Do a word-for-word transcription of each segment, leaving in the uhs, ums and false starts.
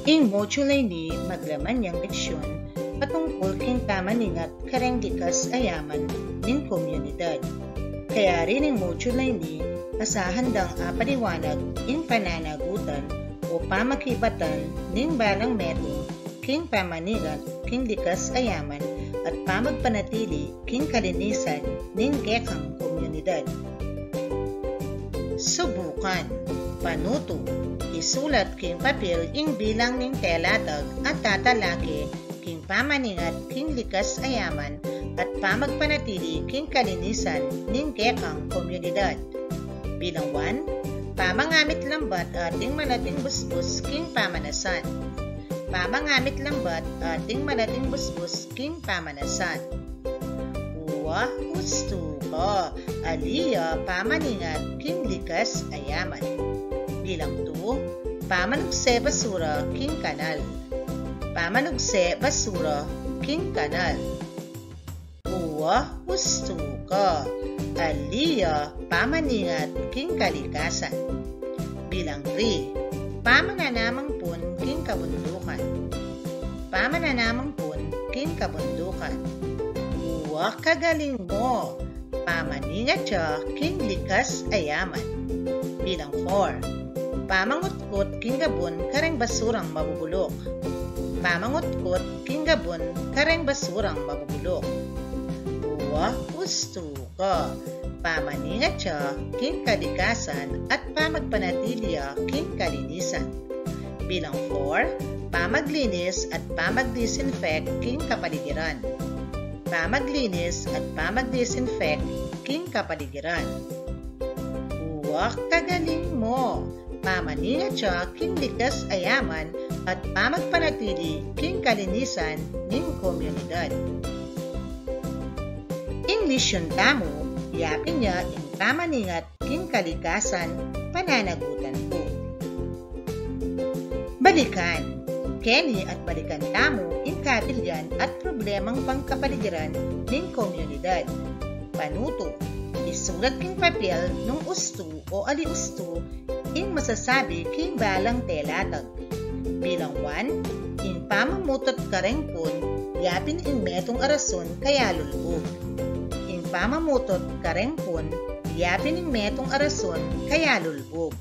Ing module a ini maglaman yang leksyun patungkul king pamaningat kareng likas a yaman ning komunidad. Kayari ning module a ini, asahan dang apaliwanag ing pananagutan o pamakibatan ning balang metung king pamaningat king likas a yaman at pamagpanatili king kalinisan ning kekang komunidad. Subukan. Panutu. Isulat king papel ing bilang ning telatag a tatalake king pamaningat king likas a yaman at pamagpanatili king kalinisan ning kekang komunidad. Bilang one, pamangamit lambat ating malating busbus king pamanasan. Pamangamit lambat ating malating busbus king pamanasan. Uwa, ustu ka. Ali ya pamaningat king likas a yaman. Bilang two, pamanugse basura king kanal. Pamanugse basura king kanal. Uwa, ustu ka. Ali ya pamaningat king kalikasan. Bilang three, pamananamang pun king kabundukan. Pamananamang pun king kabundukan. Uwa, kagaling mo. Pamaningat ya king likas a yaman. Bilang four, pamangutkut king gabun kareng basurang mabubuluk. Pamangutkut king gabun kareng basurang mabubuluk. Uwa, ustu ka. Pamaningat ya king kalikasan at pamagpanatili ya king kalinisan. Bilang four, pamaglinis at pamagdisinfect king kapaligiran. Pamaglinis at pamagdisinfect king kapaligiran. Uwa, kagaling mo. Pamaningat ya king likas a yaman at pamagpanatili king kalinisan ning komunidad. Ing lesyon tamu, yapin ya ing pamaningat king kalikasan, pananagutan ku. Balikan. Keni at balikan tamu ing kabilyan at problemang pangkapaligiran ning komunidad. Panutu. Isulat king papel nung ustu o ali ustu ing masasabi king balang telatag. Bilang one, ing pamamutut kareng pun, yapin ing metung a rasun kaya lulbub. Ing pamamutut kareng pun, yapin ing metung a rasun kaya lulbub.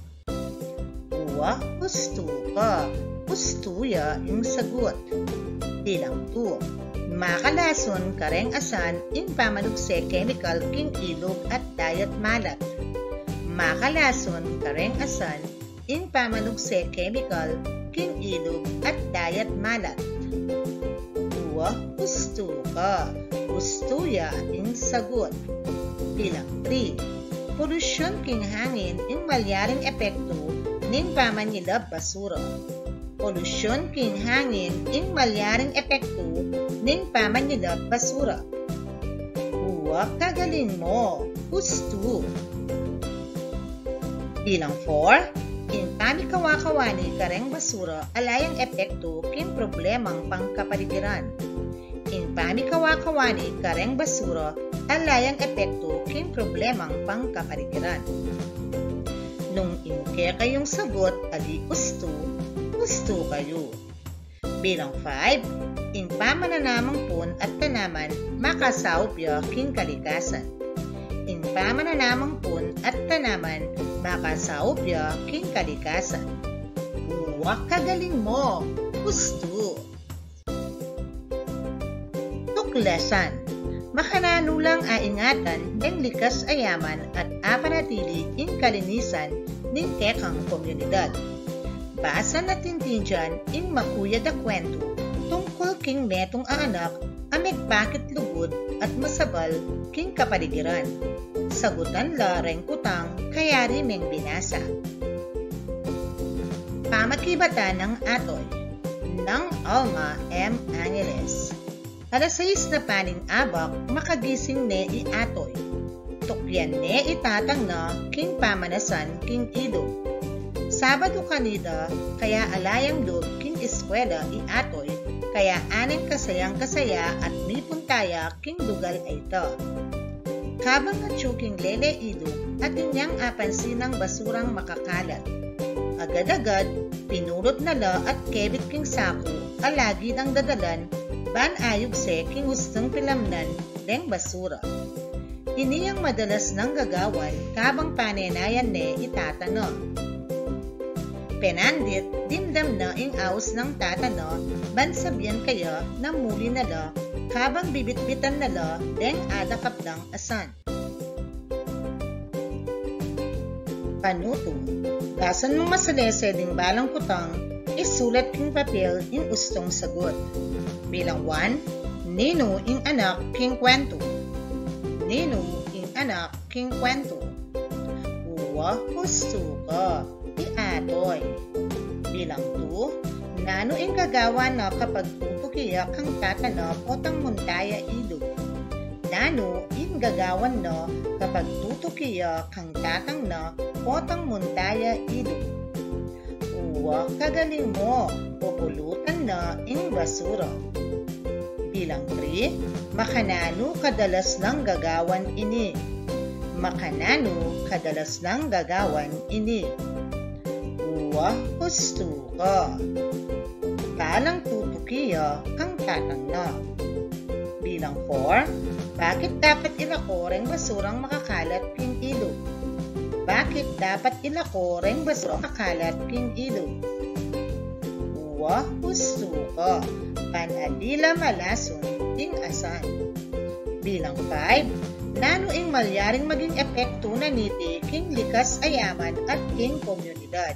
Uwa, ustu ka. Ustu ya ing sagut. Bilang two, makalasun kareng asan ing pamanugse kemikal king ilug at dayat malat. Makalasun kareng asan ing pamanugse kemikal king ilug at dayat malat. Uwa, ustu ka. Ustu ya ing sagut. Bilang three, polusyun king hangin ing malyaring epektu ning pamanyilab basura. Polusyun king hangin ing malyaring epektu ning pamanyilab basura. Uwa, kagaling mo. Ustu. Bilang four, ing pamikawa-kawani kareng basura ala yang epektu king problemang pangkapaligiran. Ing pamikawa-kawani kareng basura ala yang epektu king problemang pangkapaligiran. Nung ing kekayung sagut ali ustu, ustu kayu. Bilang five, ing pamananamang pun at tanaman makasaup ya king kalikasan. Ing pamananamang pun at tanaman makasaup ya king kalikasan. Uwa, kagaling mo. Ustu. Tuklasan. Makananu lang a ingatan deng likas a yaman at apanatili ing kalinisan ning kekang komunidad. Basan at intindian ing makuyad a kwentu tungkul king metung a anak a megpakit lugud at masabal king kapaligiran. Sagutan la reng kutang kayari meng binasa. Pamakibatan nang Atoy, nang Alma M. Angeles. Alas sais na paning abak, makagising ne i Atoy. Tukyan ne i tatang na king pamanasan king ilug. Sabadu kanita, kaya ala yang lub king eskwela i Atoy, kaya aning kasayang-kasaya at mipuntaya king lugal a ita. Kabang atyu king lele ilug, atin yang apansin ing basurang makakalat. Agad-agad, Pinulot na la at kebit king saku a lagi nang dadalan ban ayugse king ustung pilamnan deng basura. Ini yang madalas nang gagawan kabang panenayan ne i tata na. Penandit, dimdam na ing aus nang tata na ban sabian kaya na muli na la kabang bibitbitan na la deng adakap dang asan. Panutu, basan mung masalese ding balang kutang, isulat king papel ing ustung sagut. Bilang one, ninu ing anak king kwentu? Ninu ing anak king kwentu? Uwa, hustu ka, i atoy. Bilang two, nanu ing gagawan na kapag tutuki ya kang tata na potang munta ya ilug? Nanu ing gagawan na kapag tutuki ya kang tatang na potang munta ya ilug? Uwa, kagaling mu, pupulutan na ing basura. Bilang three, makananu kadalas nang gagawan ini? Makananu kadalas nang gagawan ini? Uwa, hustu ka. Balang tutuki ya kang tatang na. Bilang four, bakit dapat ilako reng basurang makakalat king ilug? Bakit dapat ilako reng basurang makakalat king ilug? Uwa, hustu ka. Ban ali la malasun king asan. Bilang five, nanu ing malyaring maging epektu na niti king likas a yaman at king komunidad?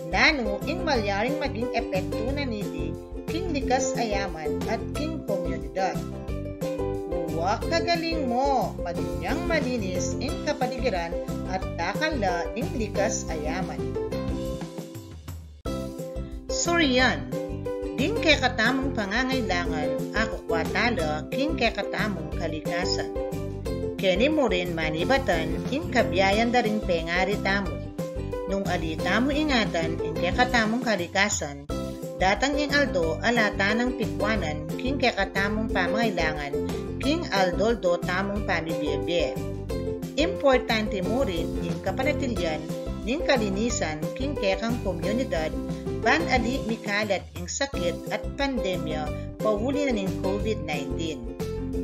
Nanu ing malyaring maging epektu na niti king likas a yaman at king komunidad? Uwa, kagaling mu, maging yang malinis ing kapaligiran at dakal la ing likas a yaman. Surian, ding kekatamung pangangailangan akukwa tala king kekatamung kalikasan. Keni mu rin manibatan ing kabiayan da ring pengari tamu. Nung ali tamu ingatan ing kekatamung kalikasan, datang ing aldo ala ta nang pikwanan king kekatamung pamangailangan king aldo-aldo tamung pamibie-bie. Importante mu rin ing kapanatilyan ning kalinisan king kekang komunidad ban ali mikalat ing sakit at pandemya pauli na ning COVID nineteen.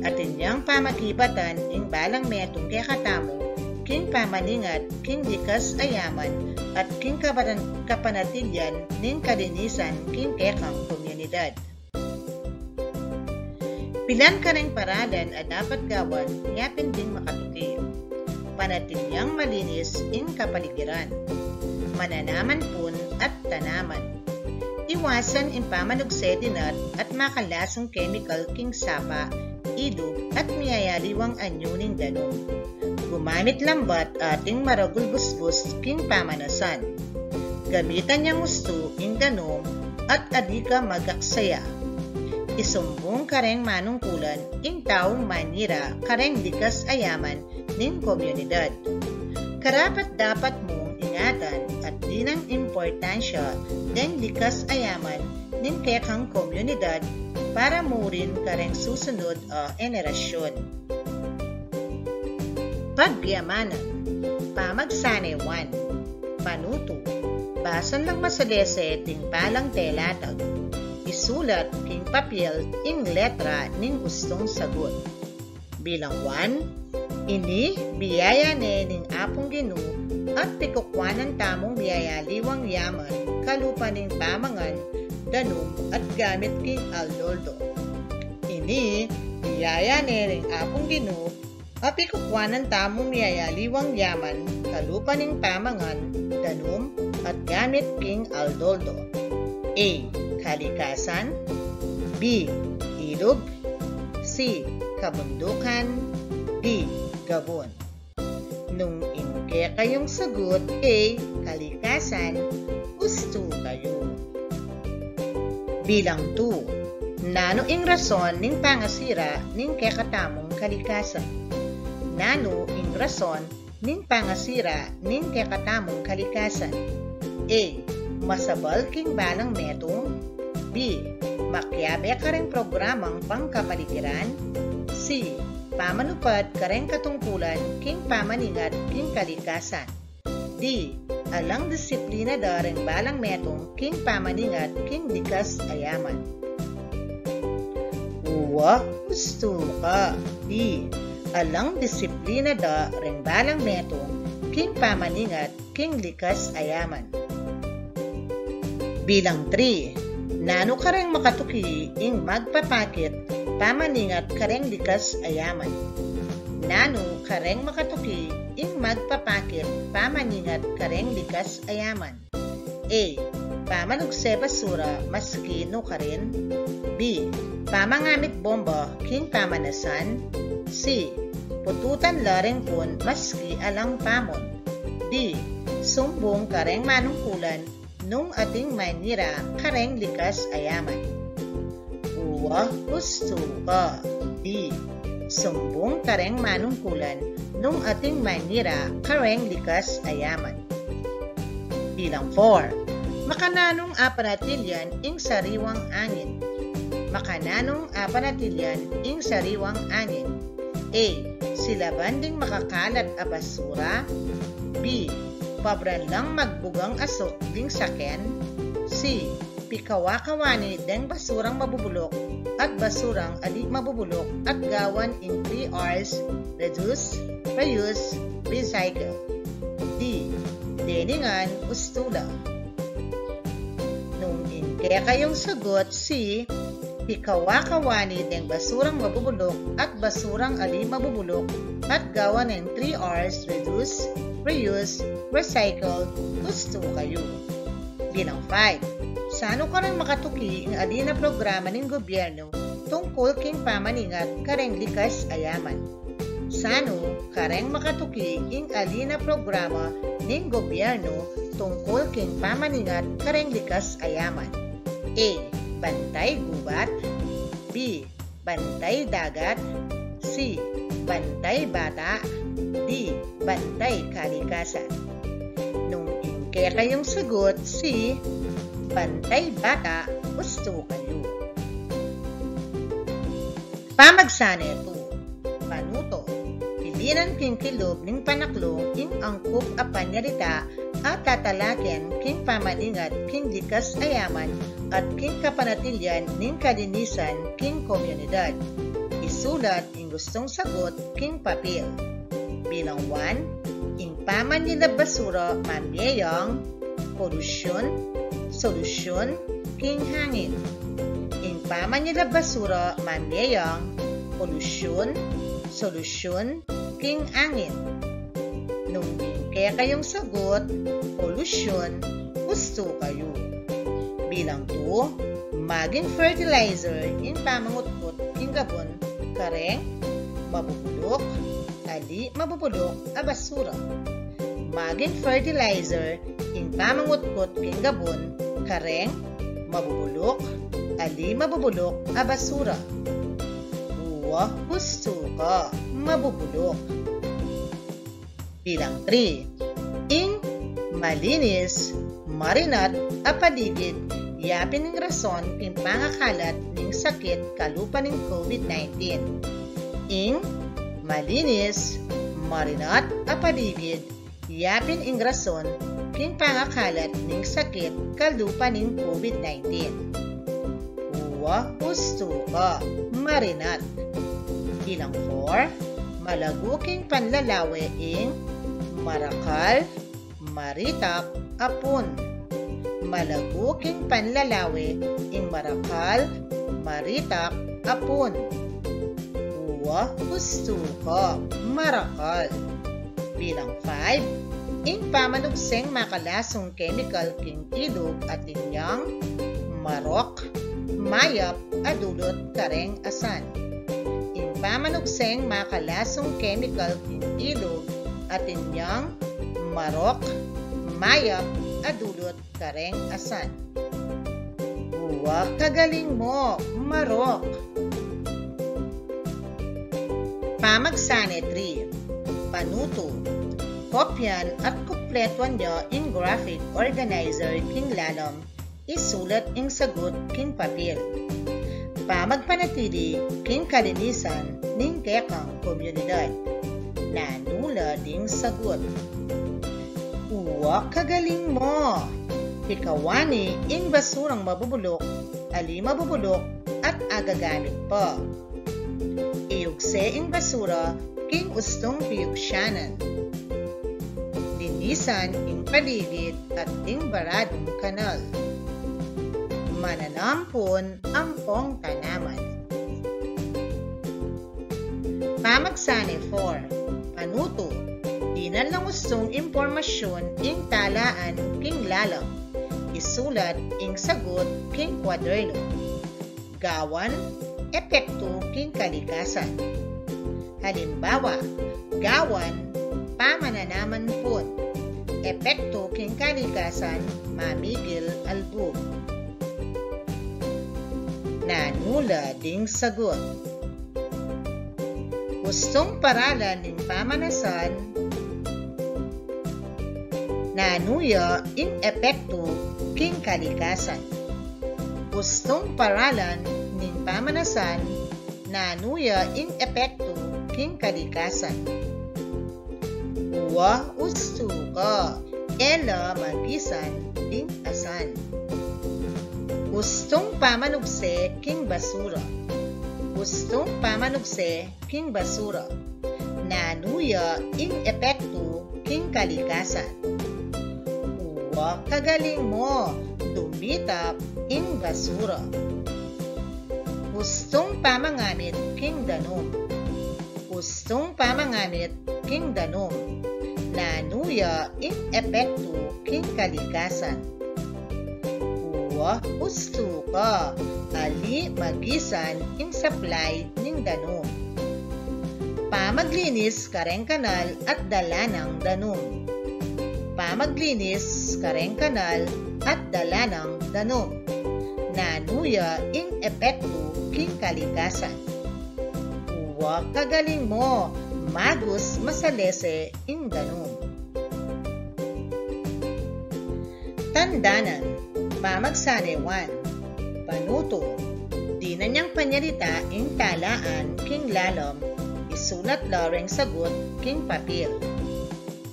Atin yang pamakibatan ing balang metung kekatamu king pamaningat king likas a yaman at king kapanan-, kapanatilyan ning kalinisan king kekang komunidad. Pilan kareng paralan a dapat gawan yapin ding makatuki. Panatilyang malinis ing kapaligiran. Mananaman pun at tanaman. Iwasan ing pamanugse dinat at makalasung kemikal king sapa, ilug at miyayaliwang anyu ning danum. Gumamit lambat ating maragul busbus king pamanasan. Gamitan yang ustu ing danum at ali ka magaksaya. Isumbung kareng manungkulan ing taung manira kareng likas a yaman ning komunidad. Karapat-dapat mung ingatan at dinan importansya deng likas a yaman ning kekang komunidad para mu rin kareng susunud a henerasyun. Pagyamanan. Pamagsanewan. Panutu. Basan lang masalese ding balang telatag. Isulat king papil ing letra ning ustung sagut. Bilang one, ini biyaya ne ning Apung Ginu at pikukwanan tamung miyayaliwang yaman kalupa ning pamangan, danum at gamit king aldo-aldo. Ini biyaya ne ning Apung Ginu a pikukwanan tamung miyayaliwang yaman kalupa ning pamangan, danum at gamit king aldo-aldo. A, kalikasan. B, ilug. C, kabundukan. D, gabun. Nung ing kekayung sagut A, kalikasan, ustu kayu. Bilang two, nanu ing rason ning pangasira ning kekatamung kalikasan? Nanu ing rason ning pangasira ning kekatamung kalikasan? A, masabal king balang metung. B, makiabe kareng programang pangkapaligiran. C, pamanupad kareng katungkulan king pamaningat king kalikasan. D, alang disiplina da reng balang metung king pamaningat king likas a yaman. Uwa, ustu ka. B, alang disiplina da reng balang metung king pamaningat king likas a yaman. Bilang three, nanu kareng makatuki ing magpapakit pamaningat kareng likas a yaman? Nanu kareng makatuki ing magpapakit pamaningat kareng likas a yaman? A, pamanugse basura maski nukarin. B, pamangamit bomba king pamanasan. C, pututan la reng pun maski alang pamun. D, sumbung kareng manungkulan nung atin manira kareng likas a yaman. Uwa, ustu ka. D, sumbung kareng manungkulan nung atin manira kareng likas a yaman. Bilang four, makananung apanatilyan ing sariwang angin? Makananung apanatilyan ing sariwang angin? A, silaban ding makakalat a basura. B, pabran lang magbugang asuk ding saken. C, pikawakawani deng basurang mabubuluk at basurang ali mabubuluk at gawan ing three R's: reduce, reuse, recycle. D, deni ngan ustu la. Nung ing kekayung sagut C, pikawakawani deng basurang mabubuluk at basurang ali mabubuluk at gawan ing three R's: reduce, reuse, recycle, ustu kayu. Bilang five, sanu kareng makatuki ing ali na programa ning gobyernu tungkul king pamaningat kareng likas a yaman? Sanu kareng makatuki ing ali na programa ning gobyernu tungkul king pamaningat kareng likas a yaman? A, Bantay Gubat. B, Bantay Dagat. C, Bantay Bata. D, Bantay Kalikasan. Nung ing kekayung sagut C, Bantay Bata, ustu kayu. Pamagsane two. Panutu, pilinan king kilub ning panaklung ing angkup a panyarita a tatalaken king pamaningat king likas a yaman at king kapanatilyan ning kalinisan king komunidad. Isulat ing gustung sagut king papil. Bilang one, ing pamanyilab basura mamie yang polusyun, solusyun, king hangin. Ing pamanyilab basura mamie yang polusyun, solusyun, king angin. Nung ing kekayung sagut polusyun, ustu kayu. Bilang two, maging fertilizer ing pamangutkut king gabun kareng mabubuluk, ali mabubuluk a basura. Maging fertilizer ing pamangutkut king gabun kareng mabubuluk, ali mabubuluk a basura. Uwa, ustu ka, mabubuluk. Bilang three, ing malinis, marinat a paligid yapin ing rason king pangakalat ning sakit kalupa ning COVID nineteen. Ing malinis, marinat a paligid yapin ing rason king pangakalat ning sakit kalupa ning COVID nineteen. Uwa, ustu ka, marinat. Bilang four, malagu king panlalawe ing marakal, maritak a pun. Malagu king panlalawe ing marakal, maritak a pun. Uwa, ustu ka, marakal. Bilang five, ing pamanugseng makalasung kemikal king ilug atin yang marok, mayap a dulut kareng asan. Ing pamanugseng makalasung kemikal king ilug atin yang marok, mayap a dulut kareng asan. Uwa, kagaling mo, marok. Pamagsane three. Panutu, kopyan at kumpletuan ya ing graphic organizer king lalam, isulat ing sagut king papil. Pamagpanatili king kalinisan ning kekang komunidad. Nanu la ding sagut? Wa, kagaling mo! Pikawani ing basurang mabubuluk, ali mabubuluk, at agagamit pa. Iyugse ing basura king ustung piyugsyanan. Linisan ing paligid at ing baradung kanal. Mananam pun ampong tanaman. Pamagsane four. Panutu. Dinan lang ustung impormasyun ing talaan king lalam. Isulat ing sagut king kwadernu. Gawan, epektu king kalikasan. Halimbawa, gawan, pamananaman pun. Epektu king kalikasan, mamigil albug. Nanu la ding sagut? Ustung paralan ning pamanasan. Nanu ya ing epektu king kalikasan? Ustung paralan ning pamanasan. Nanu ya ing epektu king kalikasan? Wa, ustu ka, e la magisan ding asan. Ustung pamanugse king basura. Ustung pamanugse king basura. Nanu ya ing epektu king kalikasan? Wa, kagaling mo, dumitap ing basura. Ustung pamangamit king danum. Ustung pamangamit king danum. Nanu ya ing epektu king kalikasan? Wa, ustu ka, ali magisan ing supply ning danum. Pamaglinis kareng kanal at dalan nang danum. Pamaglinis kareng kanal at dalan nang danum. Nanu ya ing epektu king kalikasan? Wa, kagaling mo, magus masalese ing danum. Tandanan, pamagsane one. Panutu. Dinan yang panyarita ing talaan king lalam, isulat la reng sagut king papil.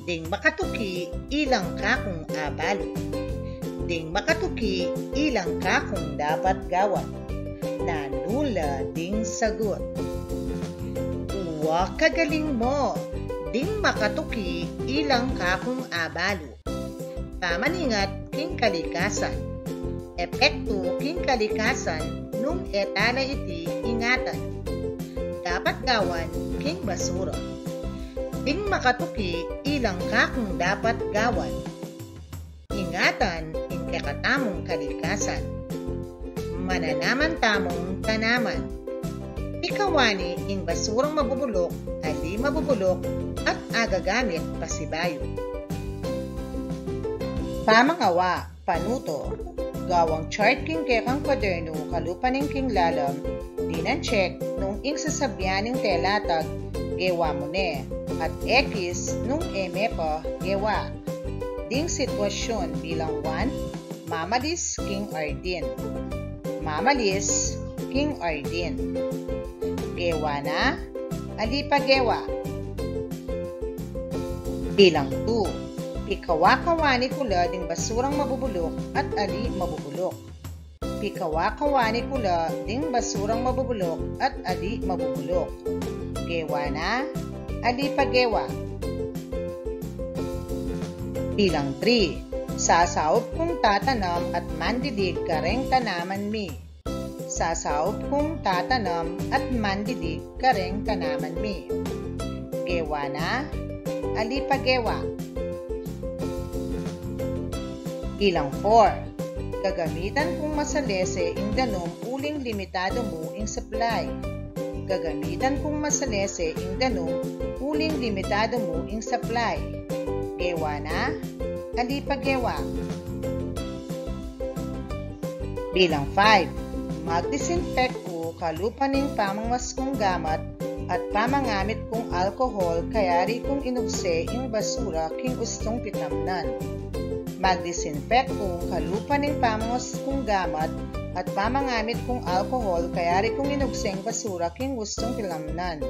Ding makatuki ilang kakung abalu. Ding makatuki ilang kakung dapat gawan. Nanu la ding sagut? Wa, kagaling mo! Ding makatuki ilang kakung abalu. Pamaningat king kalikasan. Epektu king kalikasan nung e tala iti ingatan. Dapat gawan king basura. Ding makatuki ilang kakung dapat gawan. Ingatan ing kekatamung kalikasan. Mananaman tamung tanaman. Pikawani ing basurang mabubuluk, ali mabubuluk, at agagamit pasibayu. Pamangawa, panutu. Gawang chart king kekang kwadernu kalupa ning king lalam, dinan check nung ing sasabian ning telatag gewa mu ne, at X nung e me pa gewa. Ding sitwasyun bilang one, mamalis king ardin. Mamalis king ardin. Gewa na, ali pa gewa. Bilang two, pikawakawani ku la ding basurang mabubuluk at ali mabubuluk. Pikawakawani ku la ding basurang mabubuluk at ali mabubuluk. Gewa na, ali pa gewa. Bilang three, sasaup kung tatanam at mandilig kareng tanaman mi. Sasaup kung tatanam at mandilig kareng tanaman mi. Gewa na, ali pa gewa. Bilang four, gagamitan kung masalese ing danum uling limitadu mu ing supply. Gagamitan kung masalese ing danum uling limitadu mu ing supply. Gewa na, ali pa gewa. Bilang five, magdisinfect ku kalupa ning pamangwas kung gamat at pamangamit kung alkohol kayari kung inugse ing basura king ustung pitamnan. Magdisinfect ku kalupa ning pamangwas kung gamat at pamangamit kung alkohol kayari kung inugse ing basura king ustung pitamnan.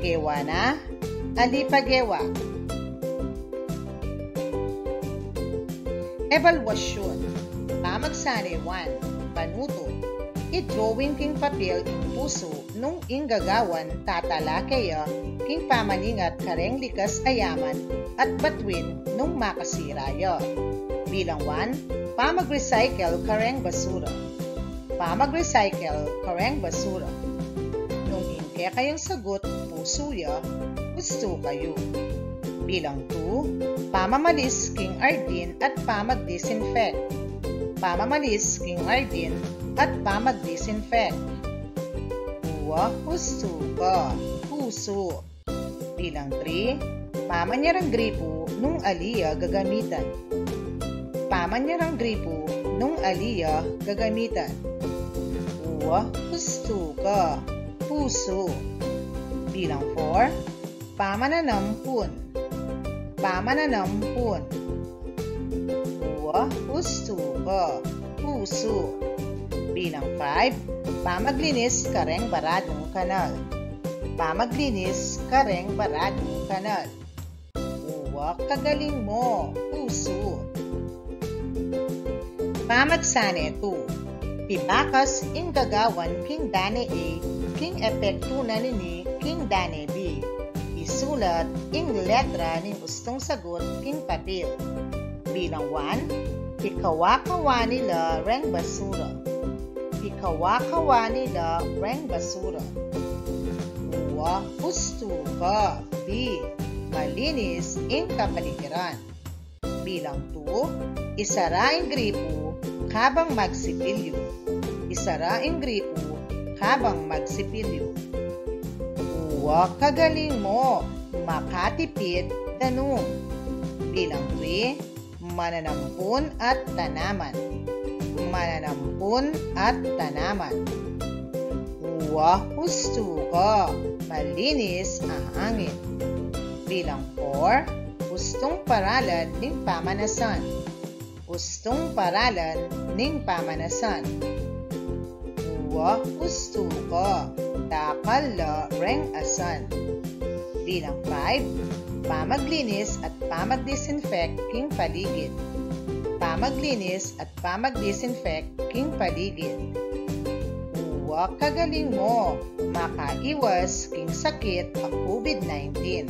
Gewa na, ali pa gewa. Ebalwasyun. Pamagsane one, panutu. I-drawing king papel ing pusu nung ing gagawan tatalake ya king pamaningat kareng likas a yaman at batuin nung makasira ya. Bilang one, pamag-recycle kareng basura. Pamag-recycle kareng basura. Nung ing kekayung sagut pusu ya, hustu kayu. Bilang two, pamamalis king ardin at pamag-disinfect. Pamamalis king ardin at pamag-disinfect. Uwa, hustu ka. Pusu. Bilang three, pamanyarang gripu nung ali ya gagamitan. Pamanyarang gripu nung ali ya gagamitan. Uwa, hustu ka. Pusu. Bilang four, pamananam pun. Pamananam pun. Uwa, hustu ka. Pusu. Bilang five, pamaglinis kareng baradung kanal. Pamaglinis kareng baradung kanal. Uwa, kagaling mu. Pusu. Pamagsane two. Pibakas ing gagawan king dane A king epektu na nini king dane B. Isulat ing letra ning ustung sagut king papel. Bilang one, pikawa-kawani la reng basura. Pikawa-kawani la reng basura. Uwa, hustu ka. B, malinis ing kapaligiran. Bilang two, isara ing gripu kabang magsipilyu. Isara ing gripu kabang magsipilyu. Uwa, kagaling mu. Makatipid danum. Bilang three, mananam pun at tanaman. Mananam pun at tanaman. Uwa, hustu ka. Malinis a hangin. Bilang four, ustung paralan ning pamanasan. Ustung paralan ning pamanasan. Uwa, hustu ka. Dakal la reng asan. Bilang five, pamaglinis at pamag-disinfect king paligid. Pamaglinis at pamag-disinfect king paligid. Uwa, kagaling mu. Makaiwas king sakit a COVID nineteen.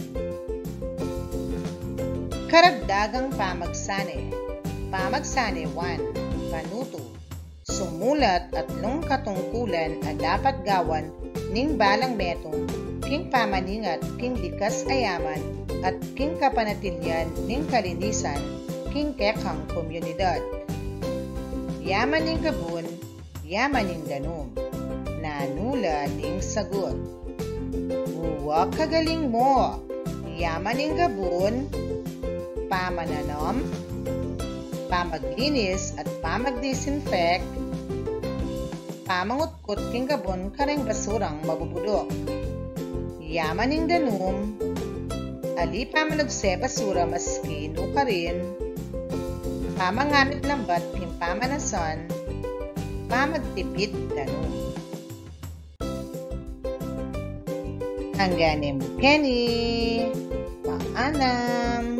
Karagdagang pamagsane. Pamagsane one, panutu. Sumulat atlung katungkulan a dapat gawan ning balang metung king pamaningat king likas a yaman at king kapanatilian ning kalinisan king kekang komunidad. Yaman ning gabun, yaman ning danum. Nanu la ning sagut? Uwa, kagaling mu. Yaman ning gabun, pamananam, pamaglinis at pamag-disinfect, pamangutkut king gabun kareng basurang mabubuduk. Yaman ning danum, ali pamanugse basura maski nukarin, pamangamit lambat king pamanasan, pamagtipid danum. Angga ne mu keni. Paalam.